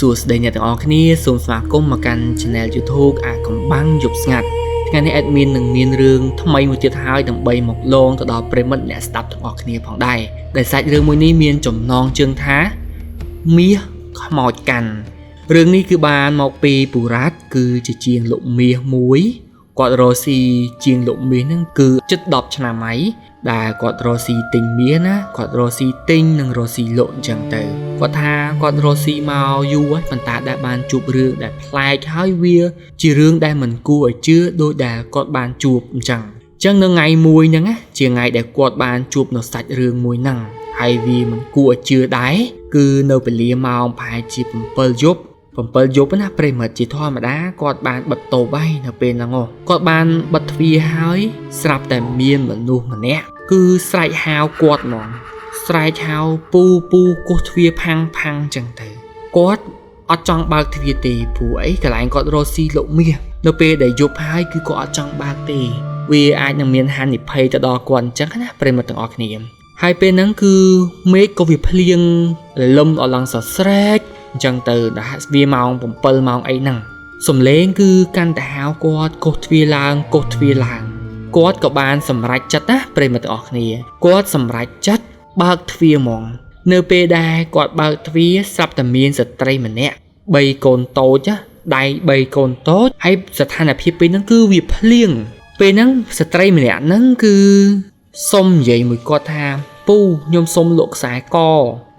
សួស្តីអ្នកទាំងអស់គ្នាសូមស្វាគមន៍មកកាន់ Channel YouTube អាកំបាំងយប់ស្ងាត់ថ្ងៃនេះ admin នឹងមានរឿងថ្មីមួយទៀតហើយដើម្បីមកលងទៅដល់ប្រិមិត្តអ្នកស្ដាប់ទាំងអស់គ្នាផងដែរដែលសាច់រឿងមួយនេះមានចំណងជើងថាមាសខ្មោចកាន់រឿងនេះគឺបានមកពីពូរ៉ាតគឺជាជាងលោកមាសមួយគាត់រកស៊ីជាងលោកមាសហ្នឹងគឺជិត10ឆ្នាំហើយដែលគាត់រកស៊ីទិញមាសណាគាត់រកស៊ីទិញនិងរកស៊ីលក់អញ្ចឹងទៅគាត់ថាគាត់រកស៊ីមកយូរហើយប៉ុន្តែដែលបានជួបរឿងដែលប្លែកហើយវាជារឿងដែលមិនគួរឲ្យជឿដោយដែលគាត់បានជួបអញ្ចឹងនៅថ្ងៃមួយហ្នឹងណាជាថ្ងៃដែលគាត់បានជួបនៅសាច់រឿងមួយហ្នឹងហើយវាមិនគួរឲ្យជឿដែរគឺនៅវេលាម៉ោងប្រហែលជា7យប់7យប់ណាប្រិមិត្តជាធម្មតាគាត់បានបិទតូបហើយនៅពេលហ្នឹងគាត់បានបិទទ្វារហើយស្រាប់តែមានមនុស្សម្នាក់គឺស្រែកហៅគាត់ហ្មងស្រែកហៅពូពូគោះទ្វារផាំងផាំងចឹងទៅគាត់អត់ចង់បើកទ្វារទេព្រោះអីកន្លែងគាត់រកស៊ីលក់មាសនៅពេលដែលយប់ហើយគឺគាត់អត់ចង់បើកទេវាអាចនឹងមានហានិភ័យទៅដល់គាត់អញ្ចឹងណាប្រិមិត្តទាំងអស់គ្នាហើយពេលហ្នឹងគឺមេឃក៏វាភ្លៀងរលឹមអស់ឡើងសស្រែកអញ្ចឹងទៅដល់វាម៉ោង7ម៉ោងអីហ្នឹងសំឡេងគឺកាន់តែហៅគាត់គោះទ្វារឡើងគោះទ្វារឡើងគាត់ក៏បានសម្រេចចិត្តណាប្រិមត្តទាំងអស់គ្នាគាត់សម្រេចចិត្តបើកទ្វារហ្មងនៅពេលដែលគាត់បើកទ្វារស្រាប់តែមានស្ត្រីម្នាក់3កូនតូចដៃ3កូនតូចហើយស្ថានភាពពេលហ្នឹងគឺវាភ្លៀងពេលហ្នឹងស្ត្រីម្នាក់ហ្នឹងគឺសុំនិយាយមួយគាត់ថាពូខ្ញុំសុំលក់ខ្សែក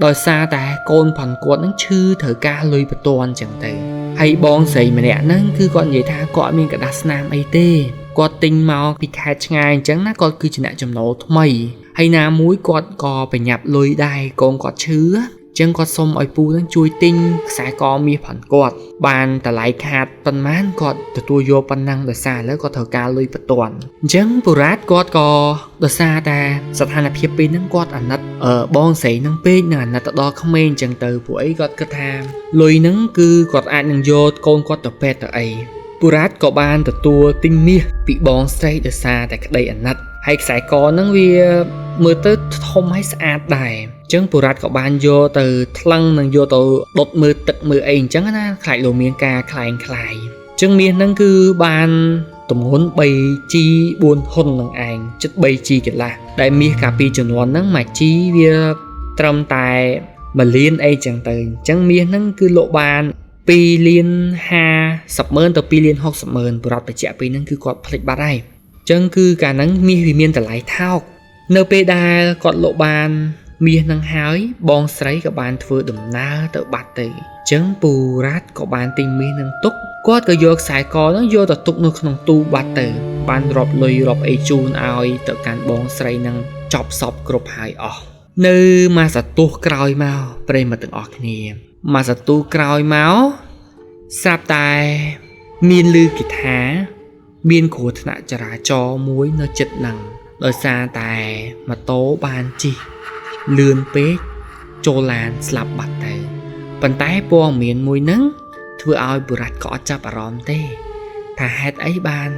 ដោយសារតែកូនផាន់គាត់នឹងឈឺត្រូវការលុយបន្ទាន់ចឹងទៅហើយបងស្រីម្នាក់ហ្នឹងគឺគាត់និយាយថាគាត់មានกระดาษស្នាមអីទេគាត់ទិញមកពីខេត្តឆ្ងាយអញ្ចឹងណាគាត់គឺជាអ្នកចំណូលថ្មីហើយណាមួយគាត់ក៏ប្រញាប់លុយដែរកូនគាត់ឈឺចឹងគាត់សុំឲ្យពូនឹងជួយទិញខ្សែកមាសផាន់គាត់បានតម្លៃខាតប៉ុន្មានគាត់ទទួលយកប៉ុណ្ណឹងដោយសារឥឡូវគាត់ត្រូវការលុយបន្ទាន់អញ្ចឹងពូរ៉ាតគាត់ក៏ដោយសារតែស្ថានភាពពេលហ្នឹងគាត់អាណិតបងស្រីនឹងពេកនឹងអាណិតទៅដល់ក្មេងអញ្ចឹងទៅពួកអីគាត់គិតថាលុយហ្នឹងគឺគាត់អាចនឹងយកកូនគាត់ទៅពេទ្យទៅអីពូរ៉ាតក៏បានទទួលទិញមាសពីបងស្រីដោយសារតែក្តីអាណិតហើយខ្សែកហ្នឹងវាមើលទៅធំហើយស្អាតដែរចឹងពូរ៉ាតក៏បានយកទៅថ្លឹងនិងយកទៅដុតមើលទឹកមើលអីអញ្ចឹងណាខ្លាចលោកមានការคล้ายចឹងមាសហ្នឹងគឺបានទម្ងន់ 3G 4ហ៊ុននឹងឯងជិត 3G កន្លះដែលមាសកាលពីជំនាន់ហ្នឹងមួយ G វាត្រឹមតែ1លានអីចឹងទៅអញ្ចឹងមាសហ្នឹងគឺលក់បាន2លាន50ម៉ឺនទៅ2លាន60ម៉ឺនពូរ៉ាតបញ្ជាក់ពីហ្នឹងគឺគាត់ភ្លេចបាត់ហើយអញ្ចឹងគឺកាលហ្នឹងមាសវាមានតម្លៃថោកនៅពេលដែលគាត់លក់បានមាសនឹងហើយបងស្រីក៏បានធ្វើដំណើរទៅបាត់ទៅអញ្ចឹងពូរ៉ាតក៏បានទិញមាសនឹងទុកគាត់ក៏យកខ្សែកហ្នឹងយកទៅទុកនៅក្នុងទូបាត់ទៅបានរាប់លុយរាប់អីជូនឲ្យទៅកាន់បងស្រីនឹងចប់សពគ្រប់ហើយអស់នៅមួយសន្ទុះក្រោយមកប្រិយមិត្តទាំងអស់គ្នាមួយសន្ទុះក្រោយមកស្រាប់តែមានឮគេថាមានគ្រោះថ្នាក់ចរាចរណ៍មួយនៅជិតហ្នឹងដោយសារតែម៉ូតូបានជិះលឿនពេកចូលឡានស្លាប់បាត់ទៅប៉ុន្តែព័ត៌មានមួយហ្នឹងធ្វើឲ្យបុរសក៏អត់ចាប់អារម្មណ៍ទេថាហេតុអីបាន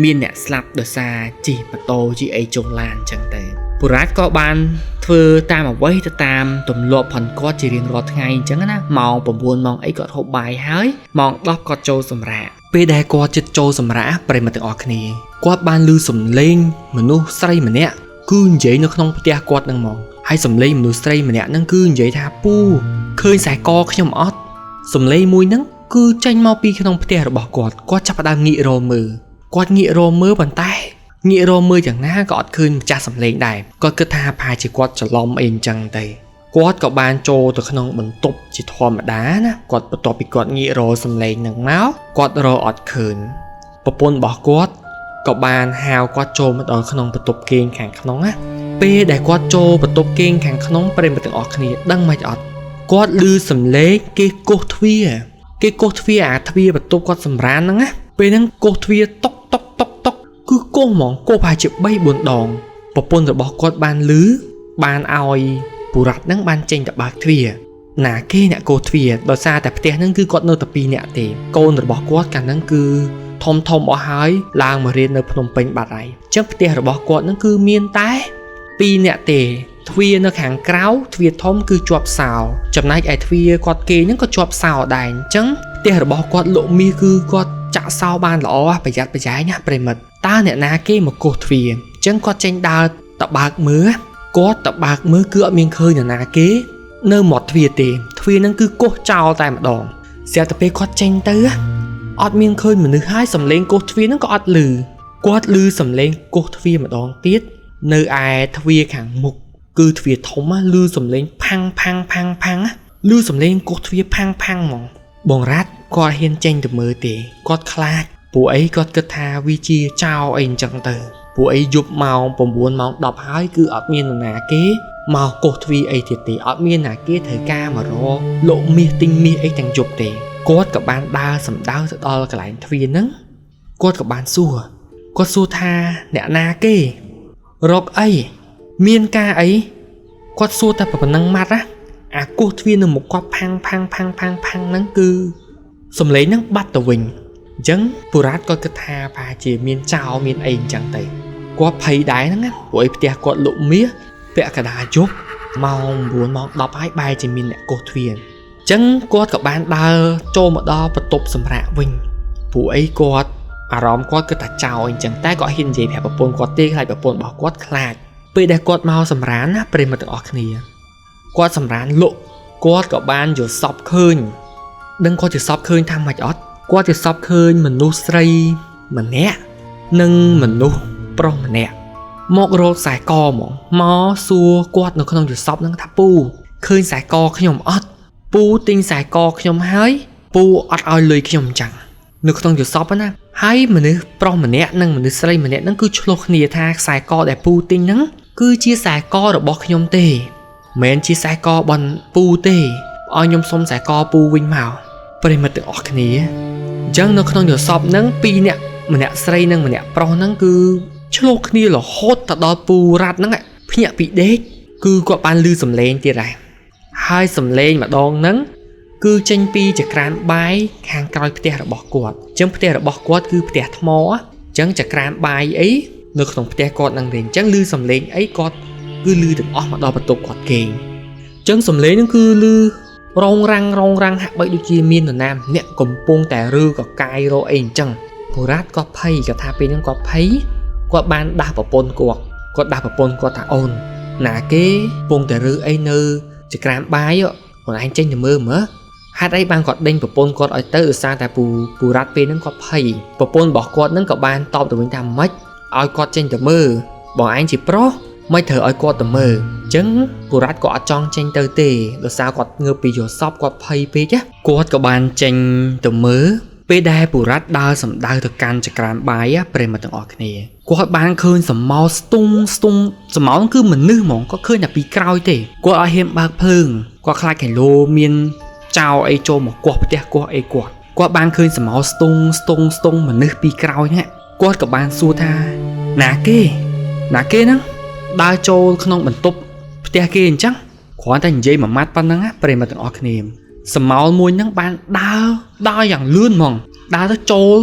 មានអ្នកស្លាប់ដោយសារជិះម៉ូតូជិះអីចូលឡានអញ្ចឹងទៅបុរសក៏បានធ្វើតាមអ្វីទៅតាមទម្លាប់ផនគាត់ជារៀងរាល់ថ្ងៃអញ្ចឹងណាម៉ោង9ម៉ោងអីគាត់ហូបបាយហើយម៉ោង10គាត់ចូលសម្រាកពេលដែលគាត់ជិតចូលសម្រាកប្រិយមិត្តទាំងអស់គ្នាគាត់បានឮសំឡេងមនុស្សស្រីម្នាក់គឺនិយាយនៅក្នុងផ្ទះគាត់ហ្នឹងហ្មងហើយសំឡេងមនុស្សស្រីម្នាក់ហ្នឹងគឺនិយាយថាពូឃើញខ្សែកខ្ញុំអត់សំឡេងមួយហ្នឹងគឺចេញមកពីក្នុងផ្ទះរបស់គាត់គាត់ចាប់ផ្ដើមងាករមើលគាត់ងាករមើលប៉ុន្តែងាករមើលយ៉ាងណាក៏អត់ឃើញម្ចាស់សំឡេងដែរគាត់គិតថាប្រហែលជាគាត់ច្រឡំអីអញ្ចឹងទៅគាត់ក៏បានចូលទៅក្នុងបន្ទប់ជាធម្មតាណាគាត់បន្ទាប់ពីគាត់ងាករសំឡេងហ្នឹងមកគាត់រកអត់ឃើញប្រពន្ធរបស់គាត់ក៏បានហៅគាត់ចូលមកដល់ក្នុងបន្ទប់គេងខាងក្នុងណាពេលដែលគាត់ចូលបន្ទប់គេងខាងក្នុងប្រិយមិត្តទាំងអស់គ្នាដឹងមិនអត់គាត់ឮសំឡេងគេគោះទ្វារគេគោះទ្វារអាទ្វារបន្ទប់គាត់សម្រានហ្នឹងណាពេលហ្នឹងគោះទ្វារតុកតុកតុកតុកគឺគោះហ្មងគោះប្រហែលជា3 4ដងប្រពន្ធរបស់គាត់បានឮបានឲ្យពូរ៉ាត់ហ្នឹងបានចេញទៅបើកទ្វារណាគេអ្នកគោះទ្វារដោយសារតែផ្ទះហ្នឹងគឺគាត់នៅតែ2នាក់ទេកូនរបស់គាត់កាលហ្នឹងគឺធំធំអស់ហើយឡើងមករៀននៅភ្នំពេញបាត់ហើយអញ្ចឹងផ្ទះរបស់គាត់ហ្នឹងគឺមានតែ2នាក់ទេ ទ្វារនៅខាងក្រៅទ្វារធំគឺជាប់សោចំណែកឯទ្វារគាត់គេងហ្នឹងក៏ជាប់សោដែរអញ្ចឹងផ្ទះរបស់គាត់លក់មាសគឺគាត់ចាក់សោបានល្អប្រយ័ត្នប្រយែងណាប្រិមិត្តតើអ្នកណាគេមកគោះទ្វារអញ្ចឹងគាត់ចេញដើរតបើកមើលគាត់តបើកមើលគឺអត់មានឃើញអ្នកណាគេនៅមាត់ទ្វារទេទ្វារហ្នឹងគឺគោះចោលតែម្ដងស្រាប់តែពេលគាត់ចេញទៅអត់មានឃើញមនុស្សហើយសំឡេងគោះទ្វារហ្នឹងក៏អត់ឮគាត់ឮសំឡេងគោះទ្វារម្ដងទៀតនៅឯទ្វារខាងមុខគឺទ្វារធំឮសំឡេងផាំងផាំងផាំងផាំងឮសំឡេងគោះទ្វារផាំងផាំងហ្មងបងរ៉ាត់គាត់ហ៊ានចេញទៅមើលទេគាត់ខ្លាចពួកអីគាត់គិតថាវាជាចោលអីអញ្ចឹងទៅពួកអីយប់ម៉ោង9ម៉ោង10ហើយគឺអត់មាននរណាគេមកគោះទ្វារអីទៀតទេអត់មានណាគេត្រូវការមករកលក់មាសទិញមាសអីទាំងយប់ទេគាត់ក៏បានដើរសម្ដៅទៅដល់កន្លែងទ្វារហ្នឹងគាត់ក៏បានសួរគាត់សួរថាអ្នកណាគេរកអីមានការអីគាត់សួរតែប៉ុណ្ណឹងម៉ាត់ណាអាគោះទ្វារនៅមុខគាត់ផាំងផាំងផាំងផាំងផាំងហ្នឹងគឺសំឡេងហ្នឹងបាត់ទៅវិញអញ្ចឹងបុរាតគាត់គិតថាប្រហែលជាមានចោលមានអីអញ្ចឹងទៅគាត់ភ័យដែរហ្នឹងណាព្រោះឯផ្ទះគាត់លក់មាសពាក់កណ្ដាលយប់ម៉ោង9ម៉ោង10ហើយបែរជាមានអ្នកគោះទ្វារអញ្ចឹងគាត់ក៏បានដើរចូលមកដល់បន្ទប់សម្រាកវិញព្រោះអីគាត់អារម្មណ៍គាត់គឺថាចោលអញ្ចឹងតែគាត់ហ៊ាននិយាយប្រាប់ប្រពន្ធគាត់ទេខ្លាចប្រពន្ធរបស់គាត់ខ្លាចពេលដែលគាត់មកសម្រានណាប្រិមត្តទាំងអស់គ្នាគាត់សម្រានលក់គាត់ក៏បានយល់សពឃើញដឹងគាត់យល់សពឃើញថាម៉េចអត់គាត់យល់សពឃើញមនុស្សស្រីម្នាក់និងមនុស្សប្រុសម្នាក់មករកខ្សែកហ្មងមកសួរគាត់នៅក្នុងយល់សពហ្នឹងថាពូឃើញខ្សែកខ្ញុំអត់ពូទិញខ្សែកខ្ញុំហើយពូអត់ឲ្យលុយខ្ញុំអញ្ចឹងនៅក្នុងយល់សពណាហើយមនុស្សប្រុសម្នាក់និងមនុស្សស្រីម្នាក់ហ្នឹងគឺឆ្លោះគ្នាថាខ្សែកដែលពូទិញហ្នឹងគឺជាខ្សែករបស់ខ្ញុំទេមិនមែនជាខ្សែករបស់ពូទេឲ្យខ្ញុំសុំខ្សែកពូវិញមកប្រិមិត្តទាំងអស់គ្នាអញ្ចឹងនៅក្នុងយល់សពហ្នឹងពីរនាក់ម្នាក់ស្រីនិងម្នាក់ប្រុសហ្នឹងគឺឆ្លោះគ្នារហូតទៅដល់ពូរ៉ាត់ហ្នឹងភ្ញាក់ពីដេកគឺគាត់បានឮសំឡេងទៀតដែរហើយសំឡេងម្ដងហ្នឹងគឺចេញពីចក្រានបាយខាងក្រោយផ្ទះរបស់គាត់អញ្ចឹងផ្ទះរបស់គាត់គឺផ្ទះថ្មអញ្ចឹងចក្រានបាយអីនៅក្នុងផ្ទះគាត់ហ្នឹងទេអញ្ចឹងឮសំឡេងអីគាត់គឺឮទាំងអស់មកដល់បន្ទប់គាត់គេងអញ្ចឹងសំឡេងហ្នឹងគឺឮរងរាំងរងរាំងហាក់បីដូចជាមាននរណាម្នាក់កំពុងតែរើកកាយរកអីអញ្ចឹងបុរាតគាត់ភ័យគាត់ថាពេលហ្នឹងគាត់ភ័យគាត់បានដាស់ប្រពន្ធគាត់គាត់ដាស់ប្រពន្ធគាត់ថាអូនណាគេកំពុងតែរើអីនៅចក្រានបាយខ្លួនឯងចេញទៅមើលមើលហេតុអីបានគាត់ដេញប្រពន្ធគាត់ឲ្យទៅឧស្សាហ៍តែពូរ៉ាត់ពេលហ្នឹងគាត់ភ័យប្រពន្ធរបស់គាត់ហ្នឹងក៏បានតបទៅវិញថាម៉េចឲ្យគាត់ចេញទៅមើលបងឯងជាប្រុសមិនត្រូវឲ្យគាត់ទៅមើលអញ្ចឹងពូរ៉ាត់ក៏អត់ចង់ចេញទៅទេដោយសារគាត់ងើបពីយល់សពគាត់ភ័យពេកគាត់ក៏បានចេញទៅមើលពេលដែលពូរ៉ាត់ដើរសម្ដៅទៅកាន់ចក្រានបាយប្រិមត្តទាំងអស់គ្នាគាត់បានឃើញសមោស្ទុងស្ទុងសមោគឺមនុស្សហ្មងគាត់ឃើញតែពីក្រោយទេគាត់អត់ហ៊ានបើកភ្លើងគាត់ខ្លាចគីឡូមានចោលអីចូលមកគាស់ផ្ទះគាស់អីគាត់គាត់បានឃើញសមោស្ទុងស្ទុងស្ទុងមនុស្សពីក្រោយហ្នឹងគាត់ក៏បានសួរថាណាគេណាគេហ្នឹងដើរចូលក្នុងបន្ទប់ផ្ទះគេអញ្ចឹងគ្រាន់តែនិយាយមួយម៉ាត់ប៉ុណ្ណឹងប្រិមត្តទាំងអស់គ្នាសមោលមួយហ្នឹងបានដើរយ៉ាងលឿនហ្មងដើរទៅចូល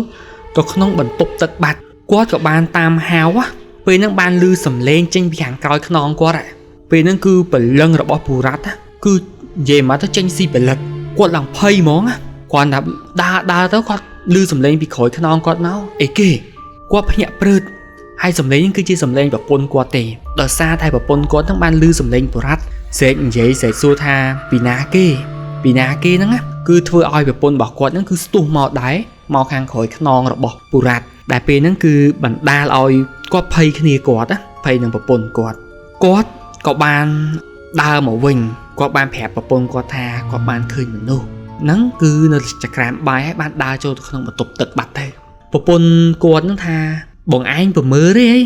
ទៅក្នុងបន្ទប់ទឹកបាត់គាត់ក៏បានតាមហៅពេលហ្នឹងបានឮសំឡេងចេញពីខាងក្រោយខ្នងគាត់ពេលហ្នឹងគឺព្រលឹងរបស់ពូរ៉ាត់គឺនិយាយមកទៅចេញស៊ីផលិតគាត់ឡើងភ័យហ្មងគាត់ថាដើរទៅគាត់ឮសំឡេងពីក្រោយខ្នងគាត់មកអីគេគាត់ភ្ញាក់ព្រឺតហើយសំឡេងនេះគឺជាសំឡេងប្រពន្ធគាត់ទេដោយសារតែប្រពន្ធគាត់ហ្នឹងបានឮសំឡេងបុរសស្រែកនិយាយស្រែកសួរថាពីណាគេពីណាគេហ្នឹងណាគឺធ្វើឲ្យប្រពន្ធរបស់គាត់ហ្នឹងគឺស្ទុះមកដែរមកខាងក្រោយខ្នងរបស់បុរសដែលពេលហ្នឹងគឺបណ្ដាលឲ្យគាត់ភ័យគ្នាគាត់ណាភ័យនឹងប្រពន្ធគាត់គាត់ក៏បានដើរមកវិញគាត់បានប្រាប់ប្រពន្ធគាត់ថាគាត់បានឃើញមនុស្សហ្នឹងគឺនៅចក្រានបាយហើយបានដើរចូលទៅក្នុងបន្ទប់ទឹកបាត់ទៅប្រពន្ធគាត់ហ្នឹងថាបងឯងប្រមើលទេអី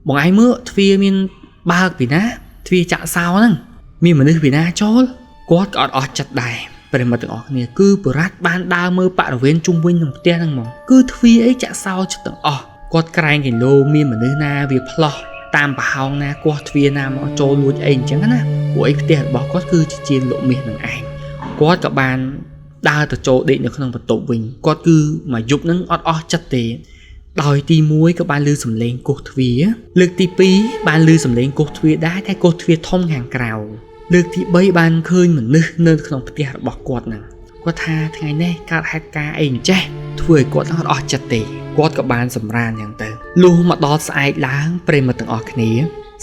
បងឯងមើលទ្វារមានបើកពីណាទ្វារចាក់សោហ្នឹងមានមនុស្សពីណាចូលគាត់ក៏អត់អស់ចិត្តដែរប្រិមត្តទាំងអស់គ្នាគឺបុរសបានដើរមើលបរិវេណជុំវិញក្នុងផ្ទះហ្នឹងហ្មងគឺទ្វារអីចាក់សោចិត្តទាំងអស់គាត់ក្រែងគីឡូមានមនុស្សណាវាផ្លោះតាមប្រហោងណាគាស់ទ្វារណាមកចូលលួចអីអញ្ចឹងណាព្រោះអីផ្ទះរបស់គាត់គឺជាលក់មាសនឹងឯងគាត់ក៏បានដើរទៅចូលដេកនៅក្នុងបន្ទប់វិញគាត់គឺមួយយប់ហ្នឹងអត់អស់ចិត្តទេ ដោយទី1ក៏បានឮសំឡេងគោះទ្វារលើកទី2បានឮសំឡេងគោះទ្វារដែរតែគោះទ្វារធំខាងក្រៅលើកទី3បានឃើញមនុស្សនៅក្នុងផ្ទះរបស់គាត់ហ្នឹងគាត់ថាថ្ងៃនេះកើតហេតុការណ៍អីអញ្ចេះធ្វើឲ្យគាត់អត់អស់ចិត្តទេគាត់ក៏បានសម្រានយ៉ាងទៅលុះមកដល់ស្អែកឡើងប្រិយមិត្តទាំងអស់គ្នា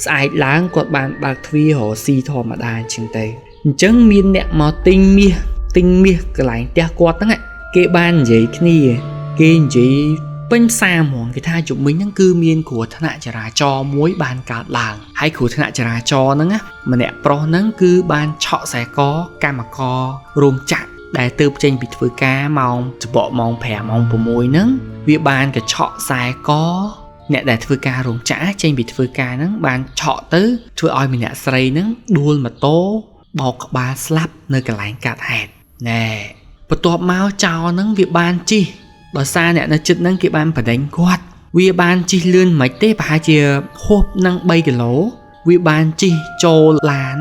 ស្អែកឡើងគាត់បានបើកទ្វាររកស៊ីធម្មតាអញ្ចឹងទៅអញ្ចឹងមានអ្នកមកទិញមាសទិញមាសកន្លែងផ្ទះគាត់ហ្នឹងគេបាននិយាយគ្នាគេនិយាយពេញផ្សារហ្មងគេថាជុំវិញហ្នឹងគឺមានគ្រោះថ្នាក់ចរាចរណ៍មួយបានកើតឡើងហើយគ្រោះថ្នាក់ចរាចរណ៍ហ្នឹងណាម្នាក់ប្រុសហ្នឹងគឺបានឆក់ខ្សែកកម្មកររោងចក្រដែលទើបចេញពីធ្វើការម៉ោងច្បកម៉ោង5ម៉ោង6ហ្នឹងវាបានកញ្ឆក់ខ្សែកអ្នកដែលធ្វើការរោងចក្រចេញពីធ្វើការហ្នឹងបានឆក់ទៅធ្វើឲ្យម្នាក់ស្រីហ្នឹងដួលម៉ូតូបោកក្បាលស្លាប់នៅកន្លែងកាត់ហេតុណែបន្ទាប់មកចោរហ្នឹងវាបានជិះដោយសារអ្នកនៅជិតហ្នឹងគេបានបដិញគាត់វាបានជិះលឿនមិនទេប្រហែលជាហួសនឹង3គីឡូវាបានជិះចូលឡាន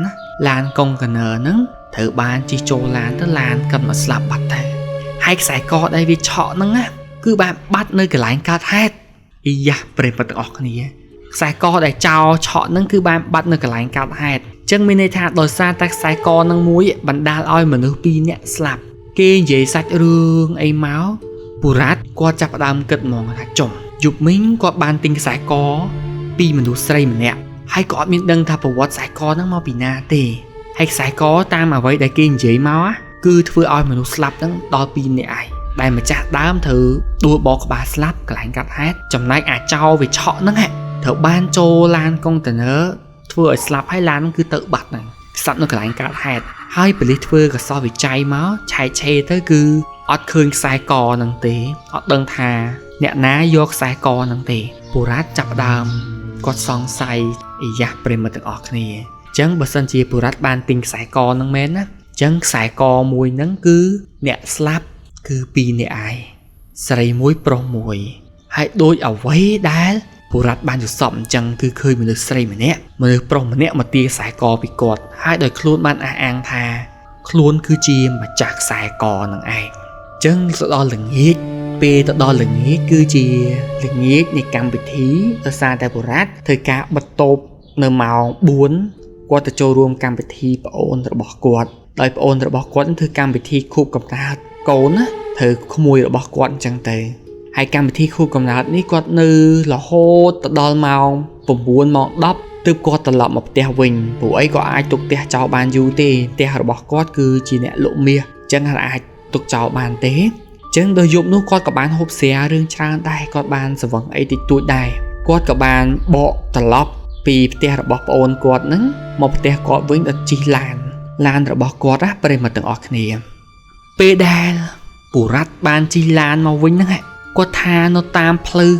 ឡានកុងតឺន័រហ្នឹងត្រូវបានជិះចូលឡានទៅឡានកាត់មកស្លាប់បាត់ទៅហើយខ្សែកដែលវាឆក់ហ្នឹងណាគឺបានបាត់នៅកន្លែងកើតហេតុអីយ៉ាប្រិយមិត្តទាំងអស់គ្នាខ្សែកដែលចោលឆក់ហ្នឹងគឺបានបាត់នៅកន្លែងកើតហេតុចឹងមានន័យថាដោយសារតែខ្សែកហ្នឹងមួយបណ្ដាលឲ្យមនុស្ស2នាក់ស្លាប់គេនិយាយសាច់រឿងអីមកពូរ៉ាតគាត់ចាប់ផ្ដើមគិតហ្មងថាចុំយប់មិញគាត់បានទិញខ្សែកពីមនុស្សស្រីម្នាក់ហើយក៏អត់មានដឹងថាប្រវត្តិខ្សែកហ្នឹងមកពីណាទេហើយខ្សែកតាមអ្វីដែលគេនិយាយមកគឺធ្វើឲ្យមនុស្សស្លាប់ហ្នឹងដល់2នាក់ឯងដែលម្ចាស់ដើមត្រូវដួលបោកក្បាលស្លាប់កន្លែងកាត់ហេតុចំណែកអាចោវាឆក់ហ្នឹងត្រូវបានចូលឡានកុងតឺន័រធ្វើឲ្យស្លាប់ហើយឡានគឺទៅបាត់ហ្នឹងស្លាប់នៅកន្លែងកាត់ហេតុហើយប៉ូលីសធ្វើកសោវិច័យមកឆែកឆេរទៅគឺអត់ឃើញខ្សែកហ្នឹងទេអត់ដឹងថាអ្នកណាយកខ្សែកហ្នឹងទេពូរ៉ាតចាប់ដើមគាត់សង្ស័យអីយ៉ាប្រិយមិត្តទាំងអស់គ្នាអញ្ចឹងបើសិនជាពូរ៉ាតបានទិញខ្សែកហ្នឹងមែនណាអញ្ចឹងខ្សែកមួយហ្នឹងគឺអ្នកស្លាប់គឺ2នាក់ឯងស្រីមួយប្រុសមួយហើយដូចអ្វីដែលពូរ៉ាត់បានយល់សពអញ្ចឹងគឺឃើញមនុស្សស្រីម្នាក់មនុស្សប្រុសម្នាក់មកទាខ្សែកពីគាត់ហើយដោយខ្លួនបានអះអាងថាខ្លួនគឺជាម្ចាស់ខ្សែកនឹងឯងអញ្ចឹងទៅដល់ល្ងាចពេលទៅដល់ល្ងាចគឺជាល្ងាចនៃកម្មវិធីដោយសារតែពូរ៉ាត់ធ្វើការបិទតូបនៅម៉ោង4គាត់ទៅចូលរួមកម្មវិធីប្អូនរបស់គាត់ដោយប្អូនរបស់គាត់ធ្វើកម្មវិធីខួបកំណើតកូនណាត្រូវក្មួយរបស់គាត់អញ្ចឹងទៅហើយកម្មវិធីខួបកំណើតនេះគាត់នៅរហូតទៅដល់ម៉ោង9ម៉ោង10ទើបគាត់ត្រឡប់មកផ្ទះវិញព្រោះអីក៏អាចទុកផ្ទះចោលបានយូរទេផ្ទះរបស់គាត់គឺជាអ្នកលក់មាសអញ្ចឹងអាចទុកចោលបានទេអញ្ចឹងដល់យប់នោះគាត់ក៏បានហូបស្រារឿងច្រើនដែរគាត់បានស្វឹងអីតិចតួចដែរគាត់ក៏បានបកត្រឡប់ពីផ្ទះរបស់ប្អូនគាត់ហ្នឹងមកផ្ទះគាត់វិញដល់ជិះឡានរបស់គាត់ណាប្រិយមិត្តទាំងអស់គ្នាពេលដែលពូរ៉ាត់បានជិះឡានមកវិញហ្នឹងគាត់ថានៅតាមផ្លូវ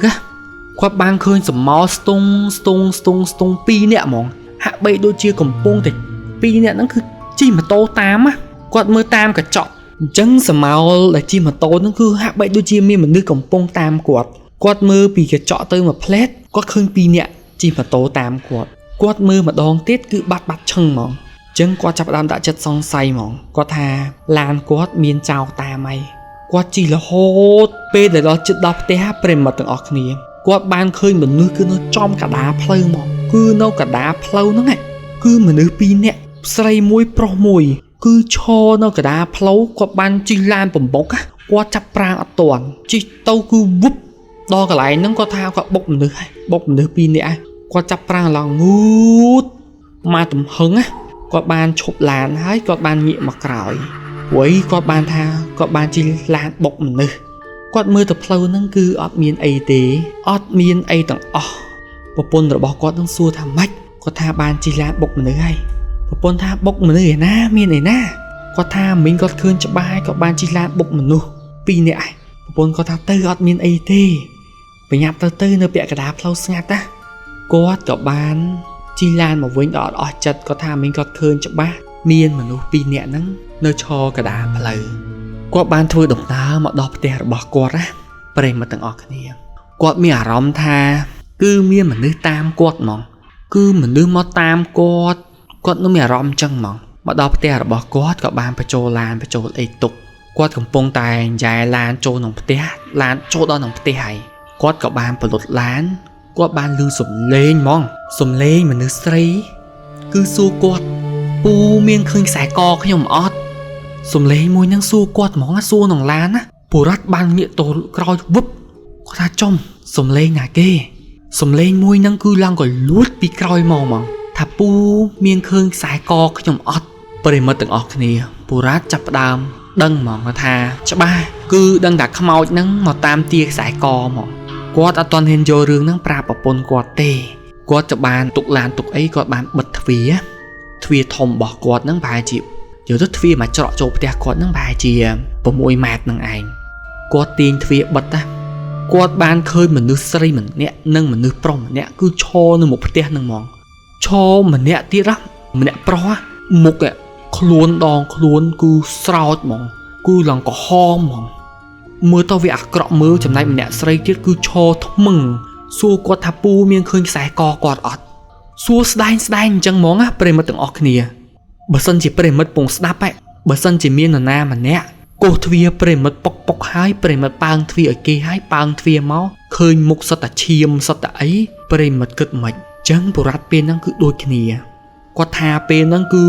គាត់បានឃើញសមោស្ទងស្ទងស្ទងស្ទង2នាក់ហ្មងហាក់បីដូចជាកំពុងតែ2នាក់ហ្នឹងគឺជិះម៉ូតូតាមគាត់មើលតាមកញ្ចក់អញ្ចឹងសមោលដែលជិះម៉ូតូហ្នឹងគឺហាក់បីដូចជាមានមនុស្សកំពុងតាមគាត់គាត់មើលពីកញ្ចក់ទៅមួយផ្លែតគាត់ឃើញ2នាក់ជិះម៉ូតូតាមគាត់គាត់មើលម្ដងទៀតគឺបាត់ឈឹងហ្មងអញ្ចឹងគាត់ចាប់ផ្ដើមដាក់ចិត្តសង្ស័យហ្មងគាត់ថាឡានគាត់មានចោរតាមអីគាត់ជិះរហូតពេលដែលដល់ជិតដល់ផ្ទះប្រិយមិត្តទាំងអស់គ្នាគាត់បានឃើញមនុស្សគឺនៅចំកណ្ដាលផ្លូវមកគឺនៅកណ្ដាលផ្លូវហ្នឹងគឺមនុស្ស2នាក់ស្រីមួយប្រុសមួយគឺឈរនៅកណ្ដាលផ្លូវគាត់បានជិះឡានបំបុកគាត់ចាប់ប្រាងអត់ទាន់ជិះទៅគឺវឹបដល់កន្លែងហ្នឹងគាត់ថាគាត់បុកមនុស្សបុកមនុស្ស2នាក់គាត់ចាប់ប្រាងឡើងងូតមកទំហឹងគាត់បានឈប់ឡានហើយគាត់បានងាកមកក្រោយព្រោះគាត់បានថាគាត់បានជិះឡានបុកមនុស្សគាត់មើលទៅផ្លូវហ្នឹងគឺអត់មានអីទេអត់មានអីទាំងអស់ប្រពន្ធរបស់គាត់នឹងសួរថាម៉េចគាត់ថាបានជិះឡានបុកមនុស្សហើយប្រពន្ធថាបុកមនុស្សឯណាមានឯណាគាត់ថាមិញគាត់ឃើញច្បាស់ហើយគាត់បានជិះឡានបុកមនុស្ស2នាក់ហើយប្រពន្ធគាត់ថាទៅអត់មានអីទេប្រញាប់ទៅនៅពាក់កណ្ដាលផ្លូវស្ងាត់ណាគាត់ក៏បានជិះឡានមកវិញដល់អត់អស់ចិត្តគាត់ថាមិញគាត់ឃើញច្បាស់មានមនុស្ស2នាក់ហ្នឹងនៅឈរកណ្ដាលផ្លូវគាត់បានធ្វើដំណើរមកដល់ផ្ទះរបស់គាត់ណាប្រិយមិត្តទាំងអស់គ្នាគាត់មានអារម្មណ៍ថាគឺមានមនុស្សតាមគាត់ហ្មងគឺមនុស្សមកតាមគាត់គាត់នឹងមានអារម្មណ៍អញ្ចឹងហ្មងមកដល់ផ្ទះរបស់គាត់ក៏បានបញ្ចូលឡានបញ្ចូលអីទុកគាត់កំពុងតែញ៉ែឡានចូលក្នុងផ្ទះឡានចូលដល់ក្នុងផ្ទះហើយ គាត់ក៏បានបលត់ឡានគាត់បានឮសំឡេងហ្មងសំឡេងមនុស្សស្រីគឺសួរគាត់ពូមានឃើញខ្សែកខ្ញុំអត់សំឡេងមួយនឹងសួរគាត់ហ្មងសួរក្នុងឡានណាពូរ៉ាត់បានងាកទៅក្រោយវឹបគាត់ថាចំសំឡេងណាគេសំឡេងមួយនឹងគឺឡើងក៏លួចពីក្រោយមកហ្មងថាពូមានឃើញខ្សែកខ្ញុំអត់ប្រិមិត្តទាំងអស់គ្នាពូរ៉ាត់ចាប់ផ្ដើមដឹងហ្មងថាច្បាស់គឺដឹងថាខ្មោចហ្នឹងមកតាមទាខ្សែកហ្មងគាត់អត់ទាន់ហ៊ានយករឿងហ្នឹងប្រាប់ប្រពន្ធគាត់ទេគាត់จะបានទុកឡានទុកអីគាត់បានបិទទ្វារទ្វារធំរបស់គាត់ហ្នឹងប្រហែលជាយកទៅទ្វារមកច្រកចូលផ្ទះគាត់ហ្នឹងប្រហែលជា6ម៉ែត្រហ្នឹងឯងគាត់ទាញទ្វារបិទណាគាត់បានឃើញមនុស្សស្រីម្នាក់និងមនុស្សប្រុសម្នាក់គឺឈរនៅមុខផ្ទះហ្នឹងហ្មងឈរម្នាក់ទៀតណាម្នាក់ប្រុសមុខខ្លួនដងខ្លួនគឺស្រោចហ្មងគឺឡើងក្រហមហ្មងមើលទៅវាអាក្រក់មើលចំណែកម្នាក់ស្រីទៀតគឺឈរថ្មឹងសួរគាត់ថាពូមានឃើញខ្សែកគាត់អត់សួរស្ដែងស្ដែងអញ្ចឹងហ្មងណាប្រិមិត្តទាំងអស់គ្នាបើសិនជាប្រិមិត្តពងស្ដាប់ហ៎បើសិនជាមាននរណាម្នាក់កោសទ្វារប្រិមិត្តប៉ុកប៉ុកហើយប្រិមិត្តប៉ើងទ្វារឲ្យគេហើយប៉ើងទ្វារមកឃើញមុខសុទ្ធតែឈាមសុទ្ធតែអីប្រិមិត្តគិតមិនចឹងបុរសពេលហ្នឹងគឺដូចគ្នាគាត់ថាពេលហ្នឹងគឺ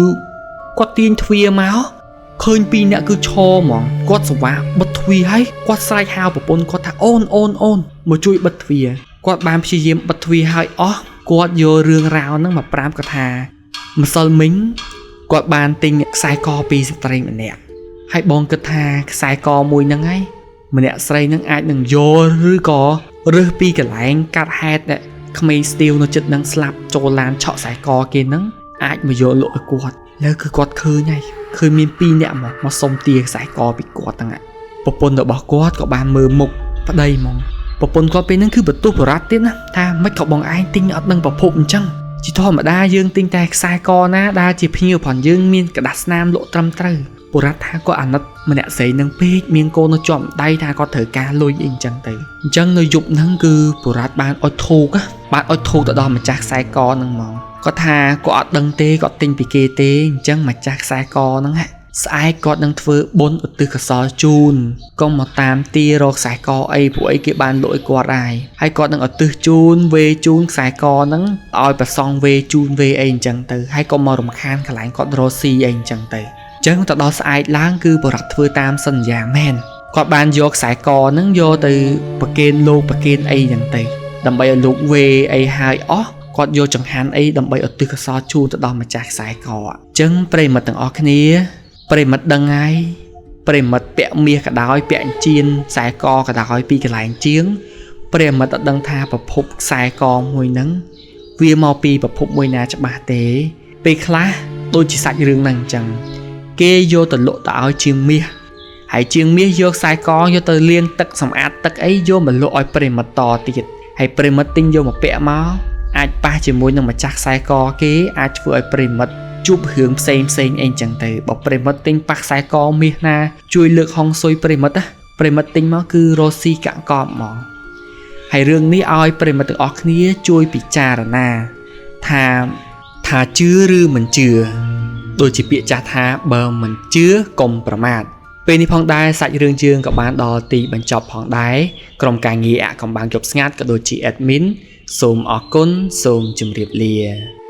គាត់ទាញទ្វារមកឃើញពីរនាក់គឺឈរហ្មងគាត់សវ៉ាបិទទ្វារហើយគាត់ស្រែកហៅប្រពន្ធគាត់ថាអូនអូនអូនមកជួយបិទទ្វារគាត់បានព្យាយាមបិទទ្វារហើយអស់គាត់យករឿងរ៉ាវហ្នឹងមកប្រាប់គាត់ថាម្សិលមិញគាត់បានទិញខ្សែកពីស្ត្រីម្នាក់ហើយបងគិតថាខ្សែកមួយហ្នឹងហើយម្នាក់ស្រីហ្នឹងអាចនឹងយកឬក៏រើសពីកន្លែងកាត់ហេតុក្មេងស្ទាវនៅចិត្តនឹងស្លាប់ចូលឡានឆក់ខ្សែកគេហ្នឹងអាចមកយកលក់ឲ្យគាត់លើគឺគាត់ឃើញហើយឃើញមានពីរនាក់មកសុំទាខ្សែកពីគាត់ហ្នឹងប្រពន្ធរបស់គាត់ក៏បានមើលមុខប្តីហ្មងប្រពន្ធគាត់ពេលហ្នឹងគឺបន្ទោសបរ៉ាត់ទៀតណាថាមិនក៏បងឯងទិញអត់ដឹងប្រភពអញ្ចឹងជាធម្មតាយើងទិញតែខ្សែកណាដែលជាភ្ញៀវផងយើងមានក្រដាសស្នាមលក់ត្រឹមត្រូវបុរសថាគាត់អាណិតម្នាក់ស្រីនឹងពេកមានកូននៅជាប់ដៃថាគាត់ត្រូវការលុយអីអញ្ចឹងទៅអញ្ចឹងនៅយប់ហ្នឹងគឺបុរសបានអុជធូបបានអុជធូបទៅដល់ម្ចាស់ខ្សែកហ្នឹងហ្មងគាត់ថាគាត់អត់ដឹងទេគាត់ទិញពីគេទេអញ្ចឹងម្ចាស់ខ្សែកហ្នឹងស្អែកគាត់នឹងធ្វើបុណ្យឧទ្ទិសកុសលជូនកុំមកតាមទារកខ្សែកអីព្រោះអីគេបានលក់ឲ្យគាត់ហើយហើយគាត់នឹងឧទ្ទិសជូនវេជូនខ្សែកហ្នឹងឲ្យប្រសង់វេជូនវេអីអញ្ចឹងទៅហើយកុំមករំខានកន្លែងគាត់រកស៊ីអីអញ្ចឹងទៅអញ្ចឹងទៅដល់ស្អែកឡើងគឺបរិបទធ្វើតាមសន្យាមែនគាត់បានយកខ្សែកហ្នឹងយកទៅប្រគេនលោកប្រគេនអីអញ្ចឹងទៅដើម្បីឲ្យលោកវេអីហើយអស់គាត់យកចង្ហាន់អីដើម្បីឧទ្ទិសកុសលជូនទៅដល់ម្ចាស់ខ្សែកអញ្ចឹងប្រិមិត្តទាំងអស់គ្នាប្រិមិត្តដឹងហើយប្រិមិត្តពាក់មាសក៏ដោយពាក់ជៀនខ្សែកក៏ដោយពីកន្លែងជាងប្រិមិត្តអត់ដឹងថាប្រភពខ្សែកមួយហ្នឹងវាមកពីប្រភពមួយណាច្បាស់ទេពេលខ្លះដូចជាសាច់រឿងហ្នឹងអញ្ចឹងគេយកទៅលក់ទៅឲ្យជាងមាសហើយជាងមាសយកខ្សែកយកទៅលាងទឹកសម្អាតទឹកអីយកមកលក់ឲ្យប្រិមិត្តតទៀតហើយប្រិមិត្តទិញយកមកពាក់មកអាចប៉ះជាមួយនឹងម្ចាស់ខ្សែកគេអាចធ្វើឲ្យប្រិមិត្តជួបរឿងផ្សេងផ្សេងអីចឹងទៅបើប្រិមិត្តទិញប៉ះខ្សែកមាសណាជួយលើកហុងស៊ុយប្រិមិត្តណាប្រិមិត្តទិញមកគឺរស់ស៊ីកាក់កបហ្មងហើយរឿងនេះឲ្យប្រិមិត្តទាំងអស់គ្នាជួយពិចារណាថាជឿឬមិនជឿដូចជាពាក្យចាស់ថាបើមិនជឿកុំប្រមាថពេលនេះផងដែរសាច់រឿងយើងក៏បានដល់ទីបញ្ចប់ផងដែរក្រុមការងារអកំបាំងជប់ស្ងាត់ក៏ដូចជា admin សូមអរគុណសូមជម្រាបលា។